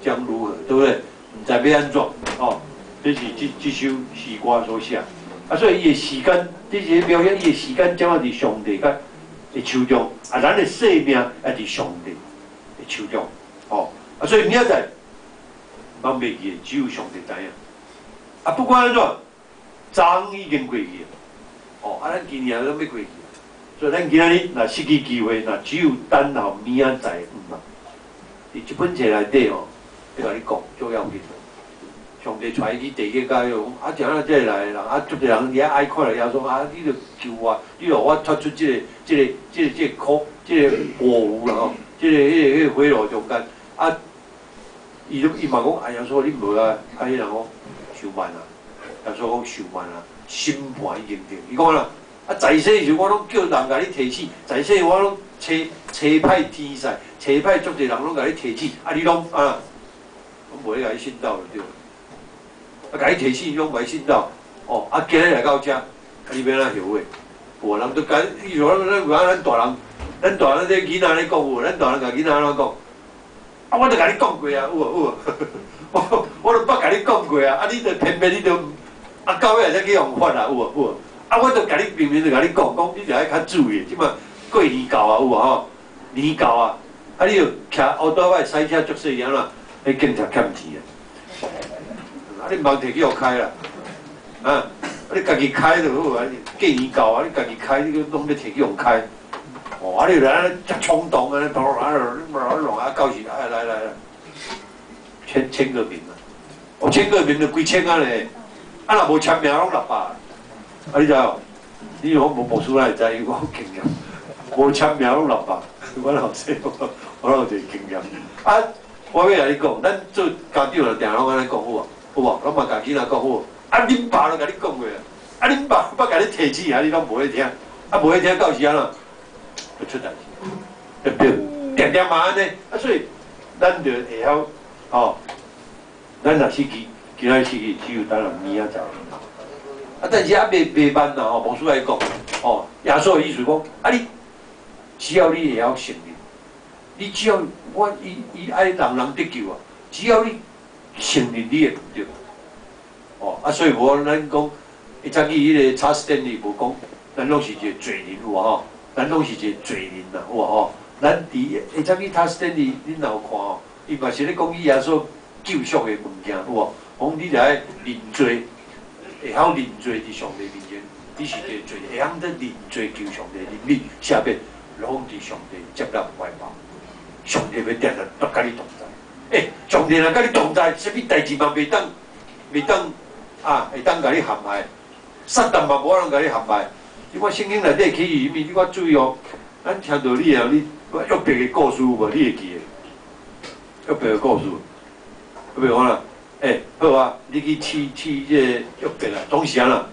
Speaker 1: 將如何，對不對？毋知欲按怎，哦，這是這首詩歌所寫。啊，所以伊的時間，這是描寫伊的時間掌握佇上帝佮的手中，啊，咱的生命也佇上帝的手中，吼，啊，所以明仔載，毋通袂記，只有上帝知影。啊，不管按怎，昨已經過去啊，哦，啊，咱今年也攏欲過去，所以咱今仔日若失去機會，若只有等候明仔載向望。佇這本冊內底吼，欲共你講，足要緊。上帝帶伊去地獄甲伊講，啊，怎啊這個來的人，啊，足濟人佇遐哀看著耶穌，啊，你著求我，你予我脫出這個苦，這個火爐啦吼，這個、彼個、彼個火爐中間，啊，伊嘛講，啊，耶穌你無啊，啊，彼人講傷慢啊，耶穌講傷慢啊，審判已經定，伊講啦，啊，在世時我攏叫人共你提醒，在世我攏差派天使，差派足濟人攏共你提醒，啊，你攏啊，攏無咧共你信道就對。啊，共你提醒，攏袂信道，哦，啊，今日來到遮，啊，你欲按怎後悔？有啊，人都講，伊說咱有影咱大人，咱大人這囡仔咧講有，咱大人共囡仔按怎講？啊，我都共你講過啊，有無有無？我都捌共你講過啊，啊，你著偏偏你著，啊，到尾才去予罰啊，有無有無？啊，我都共你明明就共你講，講你著愛較注意，這馬過年到啊，有無吼？年到啊，啊，你著騎烏多擺駛車足細聲啦，彼警察欠錢啊！啊！你毋通提去予開啦，啊！啊！你家己開就好啊。過年到啊，你家己開，你攏欲提去予開。哦！啊！你來按呢遮衝動按呢，啊弄啊，到時啊來來來，簽個名啊！哦，簽個名就幾千啊咧，啊若無簽名攏600。啊！你知無？你若無牧師哪會知？伊講經驗，無簽名攏600。我老細，我有一個經驗。啊！我欲共你講，咱做家長就定攏按呢講好無？有無？攏嘛共囡仔講好無？啊，恁爸都共你講過啊！啊，恁爸捌共你提醒啊，你攏無愛聽，啊，無愛聽到時按怎？會出代誌，對毋對？定定嘛按呢，啊，所以咱就會曉，吼，咱若失去，今仔失去，只有等到明仔載。啊，但是猶未慢啦吼，牧師來講，吼，耶穌的意思講，啊你，只要你會曉承認，你只要我伊伊愛人人得救啊，只要你。承認你的毋對。哦，啊，所以無咱講，伊早起彼個查斯坦利無講，咱攏是一個罪人有無吼？咱攏是一個罪人啦，有無吼？咱佇會早起查斯坦利，恁若有看吼，伊嘛是咧講伊耶穌救贖的物件，有無？講你著愛認罪，會曉認罪佇上帝面前，你是一個罪，會曉得認罪求上帝憐憫，赦免，攏佇上帝接納懷抱，上帝欲定定都佮你同在。欸，上帝若佮你同在，啥物代誌嘛袂當啊，會當共你陷害，撒旦嘛無法度共你陷害。你看聖經內底起伊，你看注意哦，咱聽到你啊，你約伯的故事有無？你會記得？約伯的故事，約伯講啦，欸，好啊，你去試試這個約伯啊，總是按怎？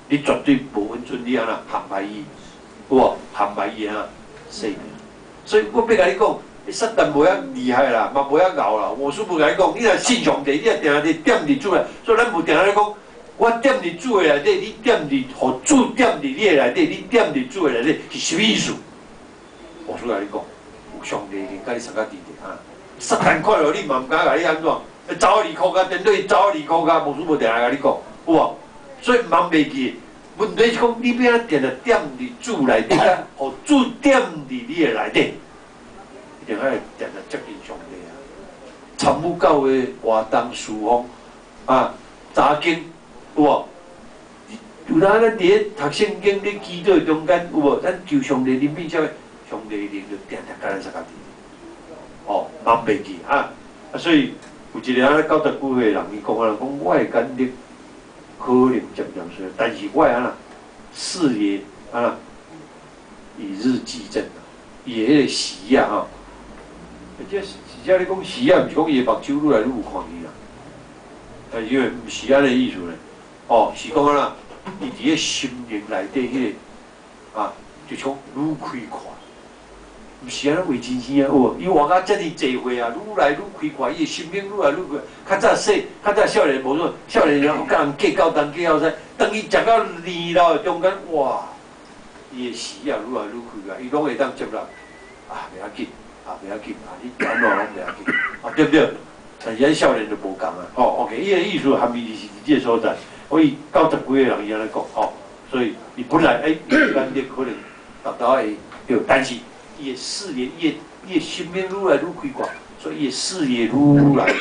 Speaker 1: 你絕對無允准你按怎陷害伊，有無？陷害伊啊，性命。所以我欲共你講，撒旦無遐厲害啦，嘛無遐𠢕啦。我師父共你講，你若信上帝，你若定定踮佇主內，所以咱無定定咧講，我踮佇主的內底，你踮佇，予主踮佇你的內底，你踮佇主的內底是啥物意思？我師共你講，有上帝已經共你相佮佇咧啊！撒旦看著你嘛毋敢共你按怎，走啊離苦甲，顛倒伊走啊離苦甲，牧師無定定共你講，有無？所以毋通袂記，問題是講你欲按怎定定踮佇主內底，佮予主踮佇你的內底。一定愛定定接近上帝啊！參與教會活動事奉啊，查經有無？有當咱佇咧讀聖經、咧祈禱中間有無？咱求上帝憐憫啥物？上帝靈就定定佮咱相佮佇。哦，毋通袂記啊！啊，所以有一個按呢90幾歲的人，伊講啊，講我的眼力可能漸漸衰，但是我的按怎視野按怎與日俱增啊！伊的彼個視野吼。這是這咧講視野，毋是講伊的目睭愈來愈有看見啦。但是因為毋是按呢意思咧，哦，是講按怎，伊佇咧心靈內底彼個啊，就像愈開闊，毋是按呢畫真生啊，有無？伊活到遮爾濟歲啊，愈來愈開闊，伊的心靈愈來愈開。較早細，較早少年無說，少年人佮人計較東計較西，當伊食到年老的中間，哇，伊的視野愈來愈開闊，伊攏會當接納，啊，袂要緊。啊，袂要緊啊！你按怎攏袂要緊，啊，對毋對？但是咱少年就無仝啊，吼，OK，伊的意思含義就是佇這個所在。所以90幾個人伊按呢講，吼，所以伊本來欸，眼力可能達到會對，但是伊的視野，伊的心靈愈來愈開闊，所以伊的視野愈來愈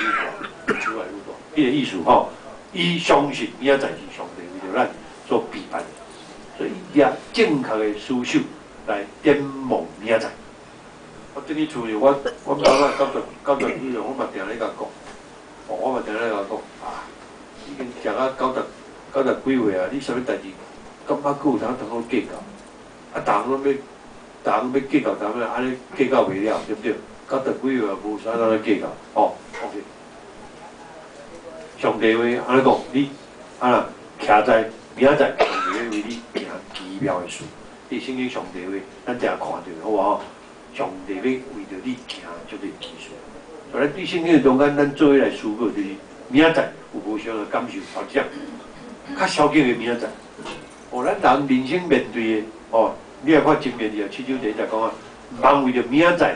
Speaker 1: 大，愈來愈大。伊的意思吼，伊相信明仔載是上帝為著咱所備辦的，所以伊舉正確的思想來展望明仔載。我轉去厝裡，我媽媽九十幾歲，我嘛定咧共講，哦，我嘛定咧共講啊，已經食到九十幾歲啊，你啥物代誌，感覺閣有通通好計較？啊，逐項攏欲，逐項欲計較，逐項按呢計較袂了，對毋對？九十幾歲無啥通咧計較，哦，OK。上帝話按呢講，你啊若徛在明仔載，上帝欲為你行奇妙的事。你聖經上帝話，咱定看著好無吼？上帝欲為著你行這個奇事。所以咱對聖經的中間，咱做伙來思考，就是明仔載有無相仝感受，或者較消極的明仔載。哦，咱人人生面對的，哦，你來看箴言27章第1節講啊，毋通為著明仔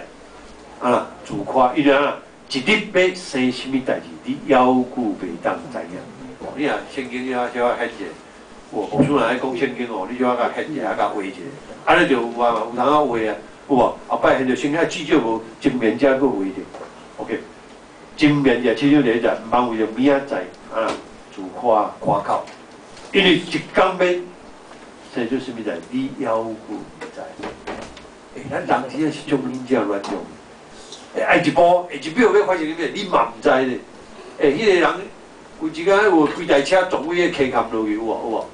Speaker 1: 載啊自誇，因為啊，一日欲生啥物代誌，你猶閣袂當知影。哦，你若聖經遐小可現者，有牧師若愛講聖經哦，你小可共現者，啊共畫一下，按呢就有啊嘛，有通啊畫啊，有無？後擺現著聖經至少無箴言遮閣畫著，OK。箴言27章第1節，毋通為著明仔載啊自誇誇口，因為一工欲生出啥物代，你猶閣毋知。欸，咱人真正是足真正軟弱。欸，愛一步，下一秒欲發生啥物，你嘛毋知咧。欸，彼個人有一工有規台車撞佇彼個溪坎落去，有無？有無？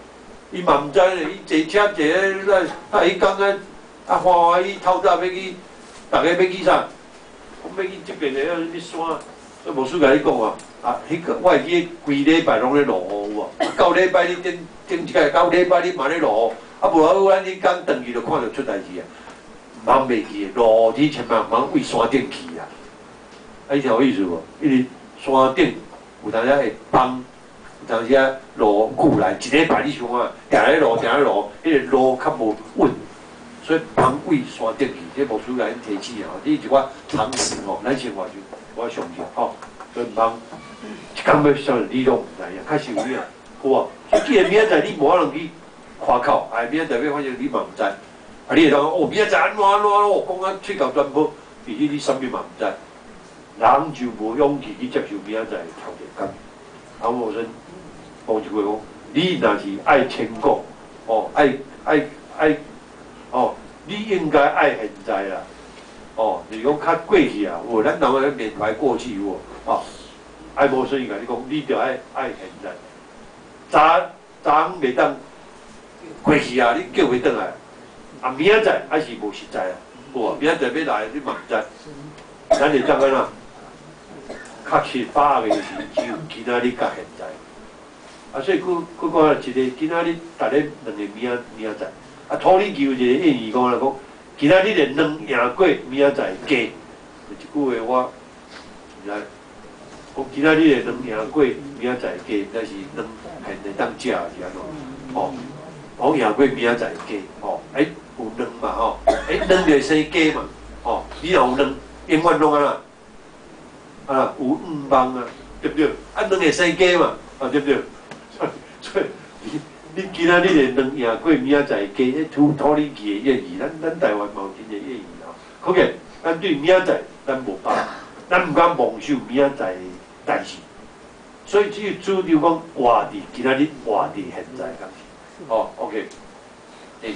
Speaker 1: 伊嘛毋知咧，伊坐車坐咧，啊，彼工啊，啊歡歡喜透早欲去，逐家欲去啥？講欲去這邊的啥物山，啊，牧師共你講啊，啊，彼個我會記規禮拜攏咧落雨有無？到禮拜你頂頂一個，到禮拜你嘛咧落雨，啊無啊，咱彼工轉去就看著出代誌啊！毋通袂記，落雨天千萬毋通對山頂去啊！啊，你聽有意思無？因為山頂有當時會崩，有當時啊落久來，一禮拜你想看，定咧落，定咧落，彼個路較無穩，所以毋通對山頂去。這牧師共恁提醒啊，這一寡常識吼，咱生活就我相信吼。所以毋通一工欲啥，你攏毋知影，較實有影，好無？所以既然明仔載你無可能去誇口，哎，明仔載欲發生你嘛毋知，啊，你會當講哦，明仔載按怎按怎哦，講啊喙厚全無，其實你啥物嘛毋知，人就無勇氣去接受明仔載的挑戰。啊，我說講一句話講，你若是愛千古，哦，愛愛愛，哦，你應該愛現在啦，哦，就是講較過去啊，有咱人咧緬懷過去有無？哦，愛無所以共你講，你著愛愛現在，昨昨昏袂當過去啊，你叫袂轉來，啊，明仔載還是無實在啊，有無？明仔載欲來，你嘛毋知，咱會當按怎？確實把握的就是只有今仔日佮現在。啊，所以閣閣講一个今仔日逐日兩个明仔載。啊，土耳其有一个諺語講啦，講今仔日的卵贏過明仔載的雞。這句話我毋知，講今仔日的卵贏過明仔載的雞，毋知是卵現會當食是按怎？哦，講贏過明仔載的雞，哦，欸，有卵嘛吼？欸，卵就會生雞嘛，哦，你若有卵，永遠攏按怎？啊，有願望啊，對不對？啊，卵會生雞嘛，啊，對不對？所以你你今仔日的卵贏過明仔載的雞，彼土耳其的諺語，咱台灣嘛有真濟諺語吼。可見咱對明仔載咱無把握，咱毋敢妄想明仔載的代誌。所以只有主張講活佇今仔日，活佇現在，敢是？哦，OK。第二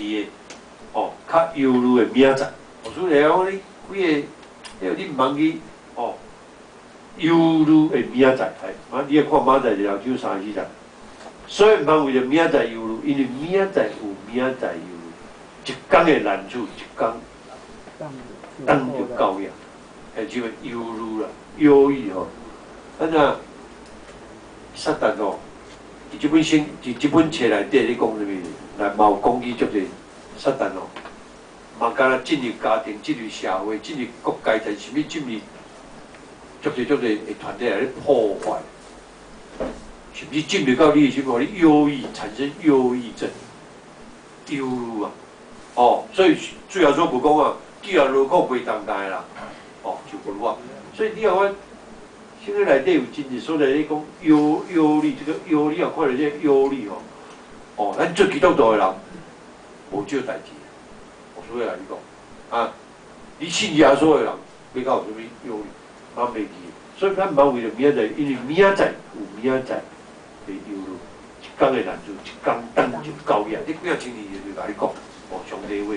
Speaker 1: 个，哦，較憂慮的明仔載，我說講你幾个，你毋通去哦，憂慮的明仔載，啊，你愛看馬太一章34節。所以毋通為著明仔載憂慮，因為明仔載有明仔載憂慮，一工的難處，一工當就夠了。欸，這個憂慮啦，憂鬱吼，咱啊，撒旦哦，佇這本書，佇這本冊內底咧講啥物？來嘛有講起足濟撒旦哦，嘛敢若進入家庭、進入社會、進入國家層，甚物進入足濟足濟的團體來咧破壞，甚至進入到你的心，予你憂鬱，產生憂鬱症、憂慮啊！哦，所以主耶穌無講啊，既然勞苦背重擔的啦，哦，就無我。所以你看，聖經內底有真濟所在咧講憂憂慮，這個憂慮啊，看著這個憂慮吼，哦，咱做基督徒的人無少代誌。我所以來你講啊，你信耶穌的人，欲較有啥物憂慮？咱袂記。所以咱毋通為著明仔載，因為明仔載有明仔載的憂慮，一工的難處，一工當就夠了。這幾仔千年就共你講，哦，上帝話。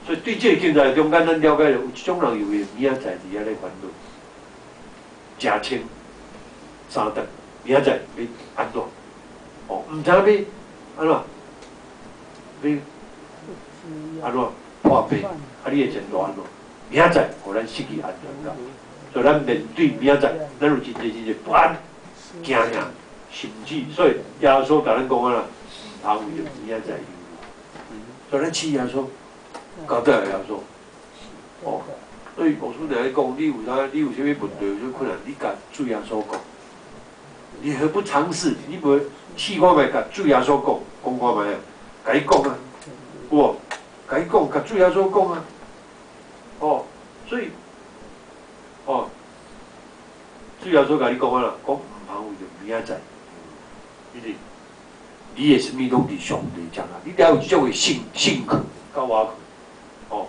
Speaker 1: 所以對這個經濟中間，咱了解有一種人又為明仔載佇遐咧煩惱，食穿三頓，明仔載欲按怎？哦，毋知欲按怎？欲按怎破病？啊，你的前途按怎？明仔載予咱失去安全感，所以咱面對明仔載，咱有真濟真濟不安、驚嚇，甚至所以耶穌共咱講啊啦，毋通為著明仔載憂慮。所以咱信耶穌，交代耶穌，哦，所以牧師佇咧講，你有啥？你有啥物問題？有啥物困難？你共主耶穌講，你何不嘗試？你無試看覓？共主耶穌講，講看覓啊？共伊講啊，有無？共伊講，共主耶穌講啊。哦，所以，哦，主耶穌共你講啊啦，講毋通為著明仔載，因為你的啥物攏佇上帝掌啊，你著有這種的信信靠佮倚靠，哦，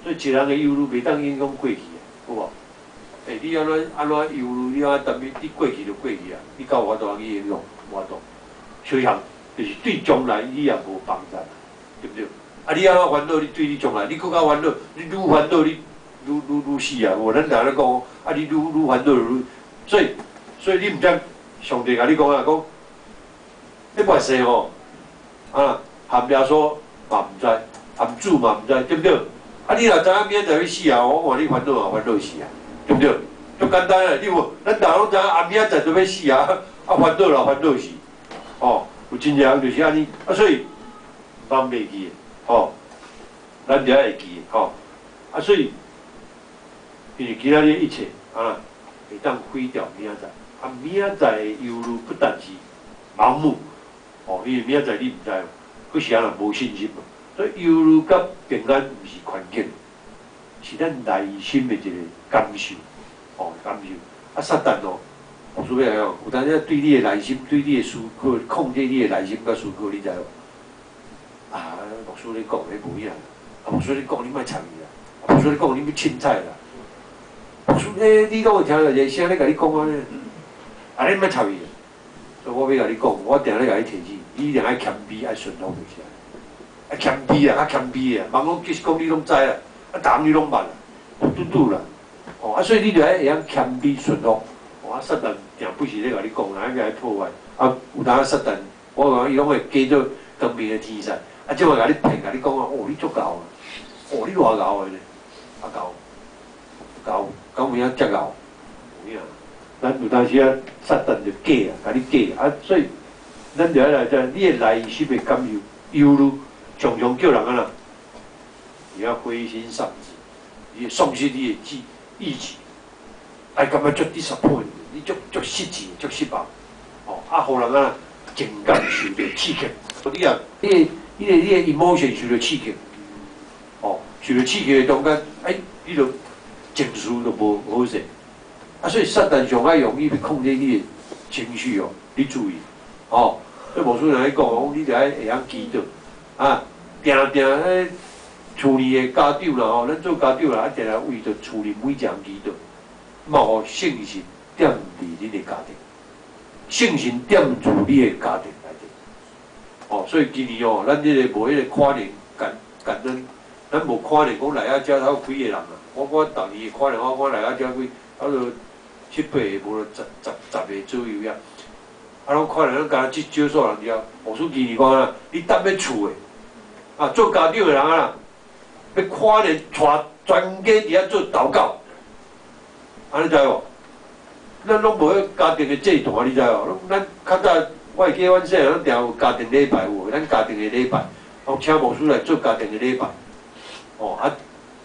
Speaker 1: 所以一人的憂慮袂當影響過去啊，有無？欸，你按怎按怎憂慮，你按怎擔心，你過去就過去啊，你敢有法度去影響？無法度。小項就是對將來你也無幫助，對不對？啊，你按怎煩惱？你對你將來，你閣較煩惱，你愈煩惱，你愈愈愈死啊！無咱常咧講，啊，你愈愈煩惱愈，所以你毋知上帝共你講啊，講你末世吼，啊，含耶穌嘛毋知，含主嘛毋知，對不對？啊，你若知影明仔載欲死啊，我看你煩惱嘛煩惱死啊，對不對？足簡單啊，你無咱逐家攏知影啊，明仔載就欲死啊，啊煩惱啦煩惱死，哦，有真濟人就是按呢，啊，所以毋通袂記，吼，咱著愛會記，吼，啊，所以因為今仔日一切啊，會當毀掉明仔載，啊，明仔載的憂慮不但是盲目，哦，因為明仔載你毋知，閣是按怎無信心嘛，所以憂慮佮平安毋是環境，是咱內心的一個感受，哦，感受。啊，撒旦哦，牧師欲來講，有當時對你的內心，對你的思考，控制你的內心佮思考，你知無？啊，牧師咧講，彼無影。啊，牧師咧講，你莫插伊啦。啊，牧師咧講，你欲凊彩啦。牧師，你攏會聽著一個聲咧共你講按呢？啊，你莫插伊。所以我欲共你講，我定咧共你提醒，你一定愛謙卑，愛順服就是。啊，謙卑啊，較謙卑啊，人攏其實講你攏知啦，啊，逐項你攏捌啦，無拄拄啦。哦，啊，所以你著愛會曉謙卑順服。哦，啊，撒旦定不時咧共你講，來共你破壞。啊，有當撒旦，我講伊攏會加做光明的天使。啊，這擺共你騙，共你講啊，哦，你足𠢕啊，哦，你偌𠢕的呢？啊，𠢕，𠢕，敢有影遮𠢕？有影。咱有當時啊，撒旦就假啊，共你假啊，所以咱就愛來遮，你的內心的感受、憂慮，常常叫人按怎？你要灰心喪志，你會喪失你的志意志，愛感覺足 disappoint，你足足失志、足失望，哦，啊，予人按怎情感受著刺激，你啊，你的 emotion 受著刺激，哦，受著刺激的中間，哎，你就情緒就無好勢。啊，所以撒旦上愛用伊欲控制你的情緒哦，你注意，哦，所以牧師來講，講你著愛會曉祈禱，啊，定定彼厝裡的家長啦吼，咱做家長啦，啊，定定為著厝裡每一個人祈禱，嘛予聖神踮佇恁的家庭，聖神踮住你的家庭內底，哦，所以今年哦，咱這个無彼個跨年簡簡單，咱無跨年講來啊遮頭幾個人啊，我看逐年的跨年，我看來啊遮幾，差不多七八個，無就十十十个左右遐。啊，攏看咧，咱敢若這少數人遮，牧師今年講啊，你踮咧厝的，啊，做家長的人啊，欲跨年𤆬全家佇遐做禱告，按呢知無？咱攏無彼家庭的祭壇，你知無？攏咱較早，我會記阮細漢攏定有家庭禮拜有無？咱家庭的禮拜，攏請牧師來做家庭的禮拜。哦，啊，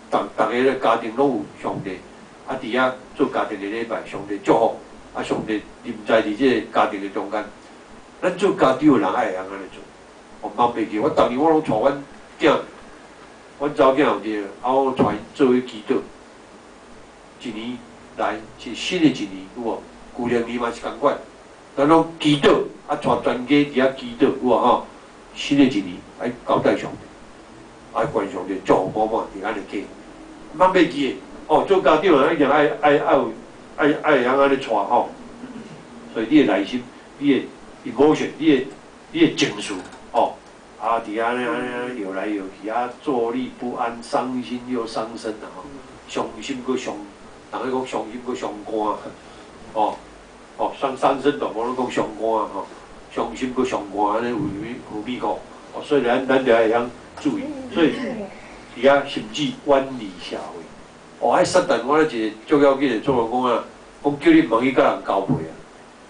Speaker 1: 逐逐个家庭攏有上帝，啊，佇遐做家庭的禮拜，上帝祝福，啊，上帝臨在佇這个家庭的中間。咱做家長的人愛會曉按呢做，我毋通袂記。我逐年我攏帶阮囝，阮查某囝有佇，啊，我帶𪜶做伙祈禱。一年來是新的一年，有無？舊曆年嘛是仝款，咱攏祈禱，啊，帶全家佇遐祈禱，有無吼？新的一年愛交代上帝，愛願上帝祝福滿滿，佇按呢過。毋通袂記的，哦，做家長的一定愛愛愛有愛愛會曉按呢帶吼。所以你的內心，你的 emotion，你的情緒，吼，啊，佇按呢按呢按呢搖來搖去，啊，坐立不安，傷心又傷身啊，吼，傷心閣傷，人咧講傷心閣傷肝，哦，哦，傷傷身大部攏講傷肝吼，傷心閣傷肝，按呢有有秘訣，哦，所以咱咱就愛會曉注意，所以佇遐甚至遠離社會，哦，彼撒旦我咧一个足要緊的作用講啊，講叫你毋通去佮人交配啊，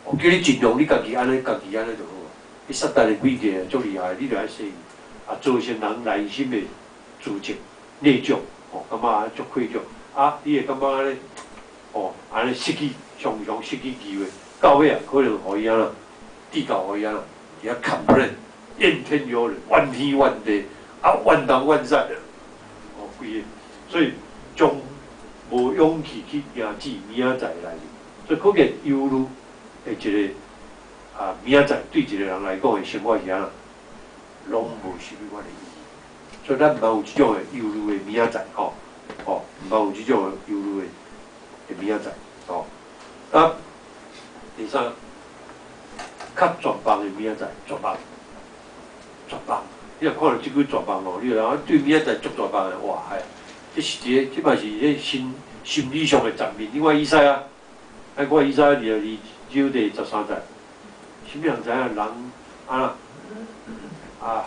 Speaker 1: 哦，叫你盡量你家己按呢，家己按呢就好啊。彼撒旦的詭計足厲害，你著愛細意，啊，造成人內心的自責、內疚，哦，感覺足愧疚，啊，你會感覺按呢，哦，按呢失去，常常失去機會，到尾啊，可能予伊按怎，計較予伊按怎，佇遐 complain，怨天尤人，怨天怨地，啊，怨東怨西，哦，規个，所以將無勇氣去迎接明仔載來，所以可見憂慮的一個啊，明仔載對一個人來講的生活是按怎，攏無啥物款的意義。所以咱毋通有這種的憂慮的明仔載，吼，吼，毋通有這種的憂慮的明仔載，吼。啊，第三，較絕望的明仔載，絕望，絕望。你若看著這句絕望哦，你就感覺對明仔載足絕望的，哇！哎，這是一个，這嘛是咧心心理上的層面。你看以賽亞，咱看以賽亞22章第13節，啥物人知影人啊啊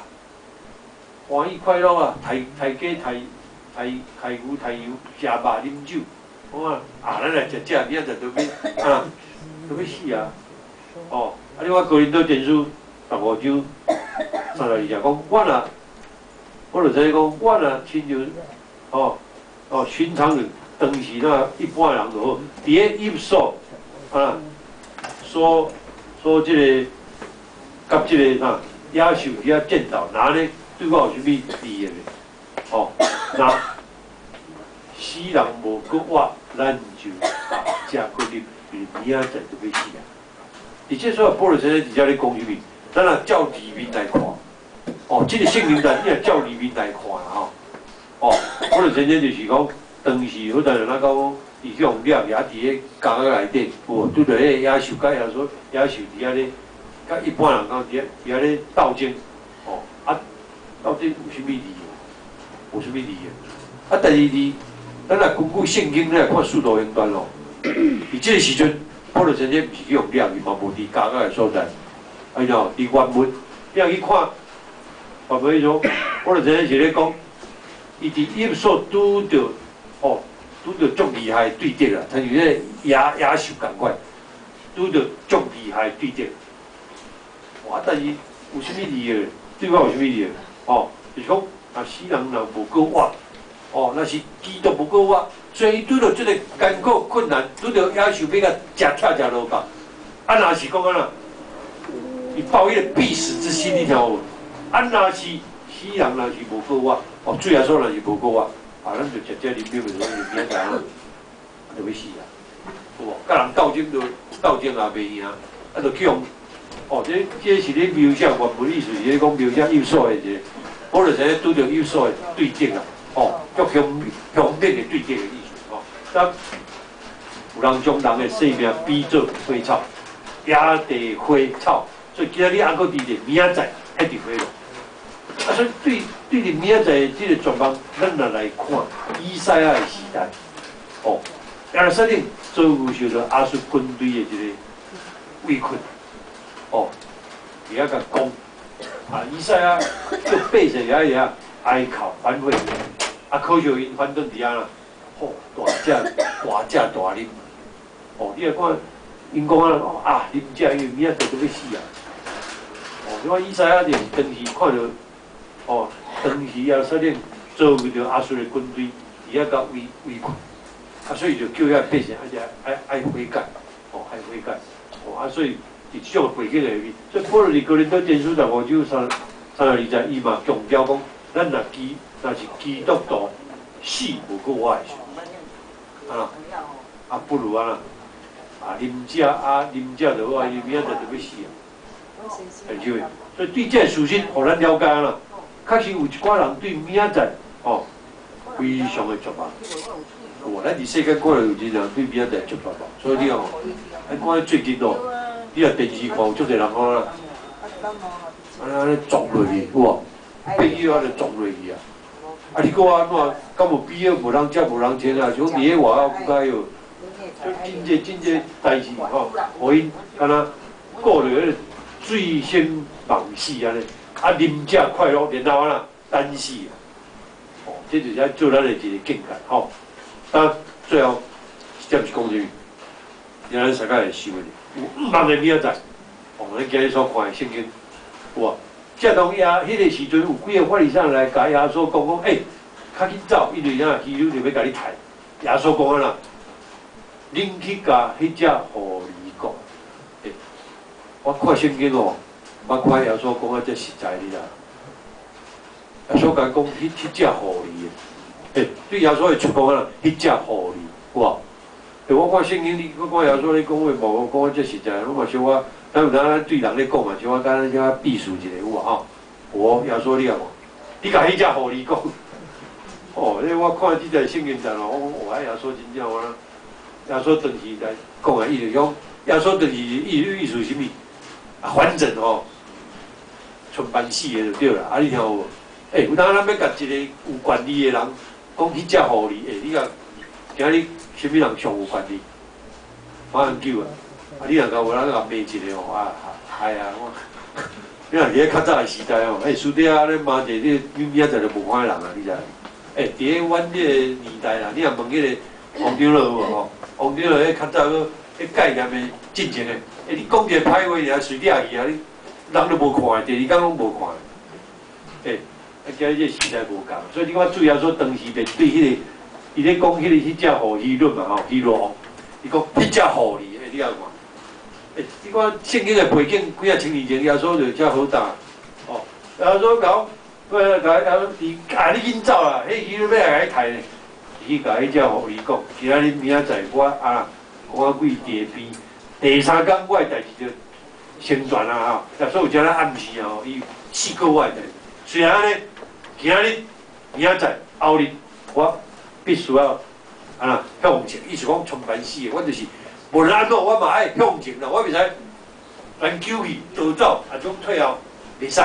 Speaker 1: 歡喜快樂啊，刣刣雞刣刣刣牛刣羊，食肉啉酒，講啊啊，咱來食食，明仔載都欲啊都欲死啊！哦，啊！你看哥林多前書15章32節講，我若我就知講，我若親像哦哦尋常人，當時那一般人就好，佇咧以弗所啊，說說這个佮這个啥野獸佇遐戰鬥，若按呢對我有啥物利益袂？哦，若死人無閣活，咱就食閣啉。就是明仔載就欲死啊！而且所以保羅先生佇遮咧講啥物？咱若照字面來看，哦，這個聖經段你若照字面來看啦吼，哦，保羅先生就是講，當時好像咱講，伊去予掠去，啊，佇咧監獄內底，有無拄著彼個野獸佮耶穌，野獸佇遐咧，佮一般人講佇遐咧鬥爭，哦，啊，到底有啥物理由？有啥物理由？啊，第二字，咱若根據聖經來看《使徒行傳》哦，佇這個時陣，保羅先生毋是去予掠，伊嘛無佇監獄的所在，哎喲，佇原文，你若去看，原文伊說，保羅先生是咧講，伊佇以弗所拄著，哦，拄著足厲害的對敵啦，親像彼個野獸仝款，拄著足厲害的對敵。哇！但是有啥物理由？對我有啥物理由？哦，就是講，若死人若無閣活，哦，若是基督無閣活，所以伊拄著這個艱苦困難，拄著野獸欲共食拆食落腹。啊，若是講按怎？伊抱彼個必死之心，你聽有無？啊，若是死人若是無閣活，哦，主耶穌若是無閣活，啊，咱就食食啉啉的時陣，明仔載啊，就欲死啊，有無？佮人鬥爭就鬥爭也袂贏，啊，就去予哦，這是咧描寫原文意思是咧講描寫以弗所的一個，保羅是咧拄著以弗所的對敵啊，哦，足兇兇猛的對敵的意思哦。當有人將人的性命比做花草，野地花草，所以今仔日猶閣佇咧，明仔載彼就花落。啊，所以對佇明仔載這個絕望，咱若來看以賽亞的時代，哦，耶路撒冷遭遇受到亞述軍隊的一個圍困。哦，佇遐共攻，啊，以賽亞叫百姓遐遐哀哭反悔，啊，可惜𪜶反轉佇遐啦，吼，大食大食大啉，哦，你若看𪜶講啊，啊，啉食因為明仔載就欲死啊，哦，你看以賽亞就是當時看著，哦，當時耶路撒冷遭遇著亞述的軍隊佇遐共圍困，啊，所以就叫遐百姓愛悔改，哦，愛悔改，哦，啊，所以。佇這種背景下面，所以保羅佇哥林多前書15章32節，伊嘛強調講，咱若是基督徒死無閣活的時陣，啊，啊不如按怎，啊啉食啊啉食就好啊，伊明仔載就欲死啊，係是所以對這個事實，予咱了解啦。確實有一寡人對明仔載哦非常的絕望。有咱佇世間看著有真人對明仔載足絕望，所以你看，咱看最近哦。你若電視看有足濟人講啦，按呢撞落去，有無？變藥按呢撞落去啊！啊，你閣按怎？敢無必要無人食無人穿啊？像佇咧外口閣較許，就真濟真濟代誌吼，予𪜶敢若過著彼個醉生夢死按呢，啊，啉食快樂，然後按怎等死啊！哦，這就是愛做咱的一個境界吼。啊，最後一點是講啥物？今咱大家會想的。有毋茫的明仔載，哦，咱今日所看的聖經，有無？正當耶彼個時陣，有幾個法利賽人來共耶穌講講，欸，較緊走，因為啥？希律就欲共你刣。耶穌講按怎？恁去共彼隻狐狸講，欸，我看聖經哦，毋捌看耶穌講啊遮實在哩啦。耶穌共講，彼隻狐狸，欸，對耶穌的出講按怎？彼隻狐狸，有無？欸，我看聖經，你閣看耶穌咧講話，無講啊遮實在，攏嘛小可，咱有當咱對人咧講嘛，小可敢若小可鄙視一下有無吼？有耶穌你也無，你共彼隻狐狸講，哦，你我看這節聖經節哦，我講哇，耶穌真正我，耶穌當時來講的意思講，耶穌當時意思是啥物？啊，反正吼，賰辦死的就對啦。啊，你聽有無？欸，有當咱欲共一個有權力的人講彼隻狐狸，欸，你共今仔日啥物人上有權力？馬英九啊！啊，你若共有人共罵一個吼，啊，害啊！我，你若佇咧較早的時代吼，欸，私底下咧罵者，你明仔載就無看彼人啊，你知？欸，佇咧阮這個年代啦，你若問彼個王長老有無吼？王長老彼較早閣彼概念的進前的，欸，你講一個歹話爾，隨掠去啊，你人都無看的，第二工攏無看的。欸，啊，今日這個時代無仝，所以你看主耶穌當時面對彼個。伊咧講彼隻狐希律嘛吼，希律王，伊講彼隻狐狸，欸，你也看，欸，你看聖經的背景幾仔千年前，耶穌就遮好膽，哦，耶穌講，佮共耶穌伊啊，你緊走啦，彼希律欲來共你刣咧，去共彼隻狐狸講，今仔日明仔載我啊，我跪地邊。第三工我的代誌就成全啊吼，所以有遮咧暗示吼，伊4個月的代誌。雖然按呢，今仔日、明仔載、後日，我必須要按怎向前，意思講衝班死的，我就是無論按怎，我嘛愛向前啦，我袂使連糾去逃走，啊種退後袂使。